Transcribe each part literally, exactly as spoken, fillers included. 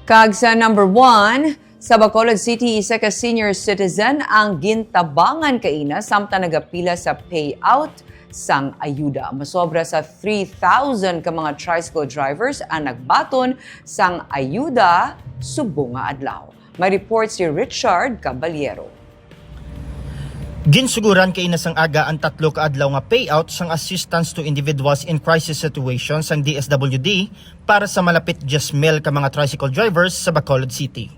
Kag sa number one, sa Bacolod City, isa ka senior citizen ang gintabangan kaina samtang nagapila sa payout sang ayuda. Masobra sa three thousand ka mga tricycle drivers ang nagbaton sang ayuda subong nga adlaw. May report si Richard Caballero. Ginsuguran kaina sang aga ang tatlo ka adlaw nga payout sang Assistance to Individuals in Crisis Situations sang D S W D para sa malapit diyes mil ka mga tricycle drivers sa Bacolod City.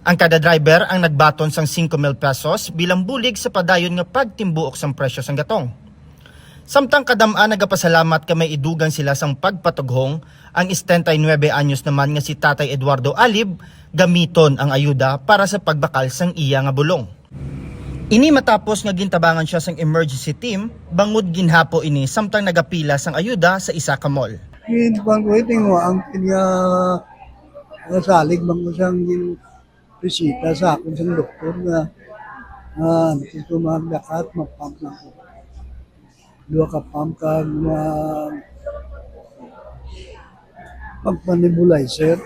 Ang kada driver ang nagbaton sang singko mil pesos bilang bulig sa padayon nga pagtimbuok sang presyo sang gatong. Samtang kadam-an nagapasalamat kay may idugang sila sang pagpatughong, ang setenta y nuebe anyos naman nga si Tatay Eduardo Alib gamiton ang ayuda para sa pagbakal sang iya nga bulong. Ini matapos nga gintabangan siya sang emergency team bangod ginhapo ini samtang nagapila sang ayuda sa isa ka mall. Yun, bang ko, ito yung ang kanya, ang salig, bang ko siyang yung bisita sa akon sa doktor nga, ah, gusto magdakat, magpump lang ko. Dua ka pump kag mga pag-nebulizer.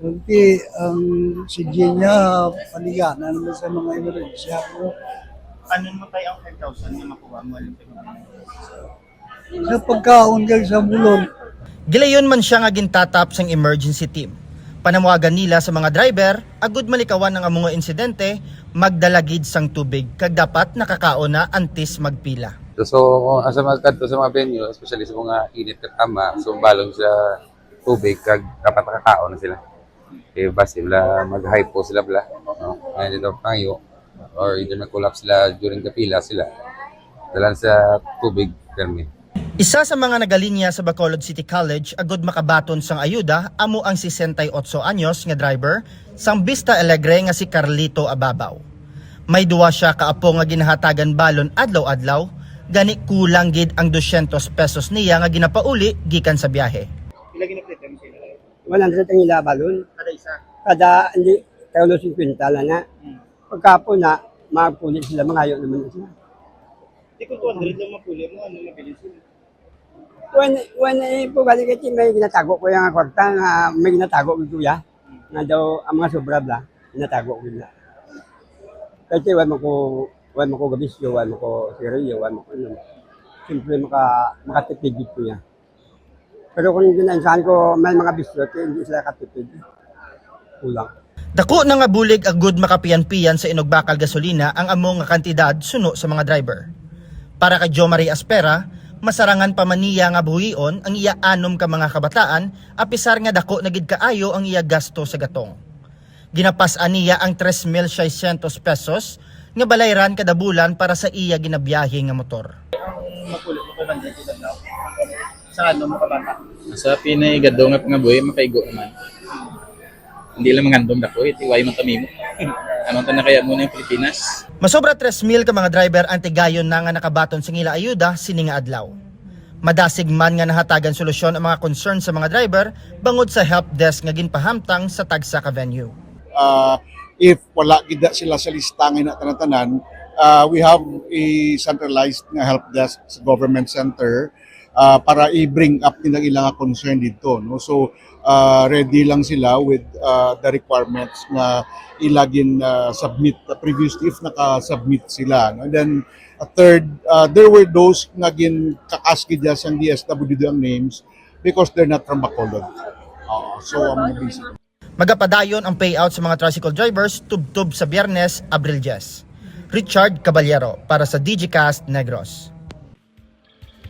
Okay, ang oxygen niya, paligana naman sa mga emerhensya ko. Ano mo tayo ang five thousand na makuha mo? Sa pagkaon kag sa bulong. Gilayon man siya nga gintatap sang emergency team. Panawagan nila sa mga driver, agud malikawan ang amo nga insidente, magdala gid sang tubig, kag dapat nakakaon na antes magpila. So, so, kung asa magkadto sa mga venue, especially sa mga init kag tama, so balon sa tubig, kag dapat nakakaon na sila. Eh, basi bala mag-hypo sila bala, no? Ay, dito, pangayo. Or either mag-collapse sila during kapila sila. Dalan sa tubig, permi. Isa sa mga nagalinya sa Bacolod City College agud makabaton sang ayuda amo ang sesenta y otso anyos nga driver sang Vista Alegre nga si Carlito Ababaw. May duwa siya ka apo nga ginahatagan balon adlaw-adlaw, gani kulang gid ang dosyentos pesos niya nga ginapauli gikan sa biyahe. Pila ginaplete mo sa ila? One hundred ang ila balon. Kada isa? Kada, hindi, kada singkwenta lang na. Hmm. Pagkapon na, magpuli sila, mangayo naman na sila. Di kung two hundred lang mapuli mo, ano mabilin sila? When, when, eh, po, balik ito, may ginatago ko yung kwarta, nga may ginatago ko, kuya. Nga daw, ang mga sobra bla, ginatago ko nila. Kasi wala mo ko, wala mo ko gabisyo, wala mo ko sigarilyo, wala mo ko ano. Siyempre, maka-, makatipid ko niya. Pero kung ginainsahan ko, may mga bisyo, hindi sila katipid. Kulang. Dako na nga bulig agud makapiyan-piyan sa inugbakal gasolina ang amo nga kantidad suno sa mga driver. Para kay Jo Marie Aspera, masarangan pa man niya nga buhion ang iya anom ka mga kabataan, apisar nga dako na gid kaayo ang iya gasto sa gatong. Ginapas-an niya ang tres mil seiscientos pesos nga balayran kada bulan para sa iya ginabiyahe nga motor. Ang mapulit mo kay Bandit, ilan daw? Sa ano mo kabata? Sa pinay gado nga pangabuhi, makaigo naman. Hindi lang mangandong dako, eh, tiway man kami mo. Ano ta na kaya muna yung Pilipinas? Masobra tres mil ka mga driver ang tigayon na nga nakabaton sing ila ayuda sini nga adlaw. Madasig man nga nahatagan solusyon ang mga concern sa mga driver bangod sa help desk nga ginpahamtang sa tagsa ka venue. Ah, if wala gid sila sa lista nga ina tanan-tanan, ah, we have a centralized nga help desk sa government center, ah, para i-bring up nila ila nga concern dito, no? So, ah, ready lang sila with, ah, the requirements nga ila gin, ah, submit previously if naka-submit sila, no? And then, ah, third, ah, there were those nga gin-ask gid sang D S W D ang names because they're not from Bacolod. Oo, so, ang mga basic. Magapadayon ang payout sa mga tricycle drivers tubtob sa Biyernes, Abril diyes. Richard Caballero para sa Digicast Negros.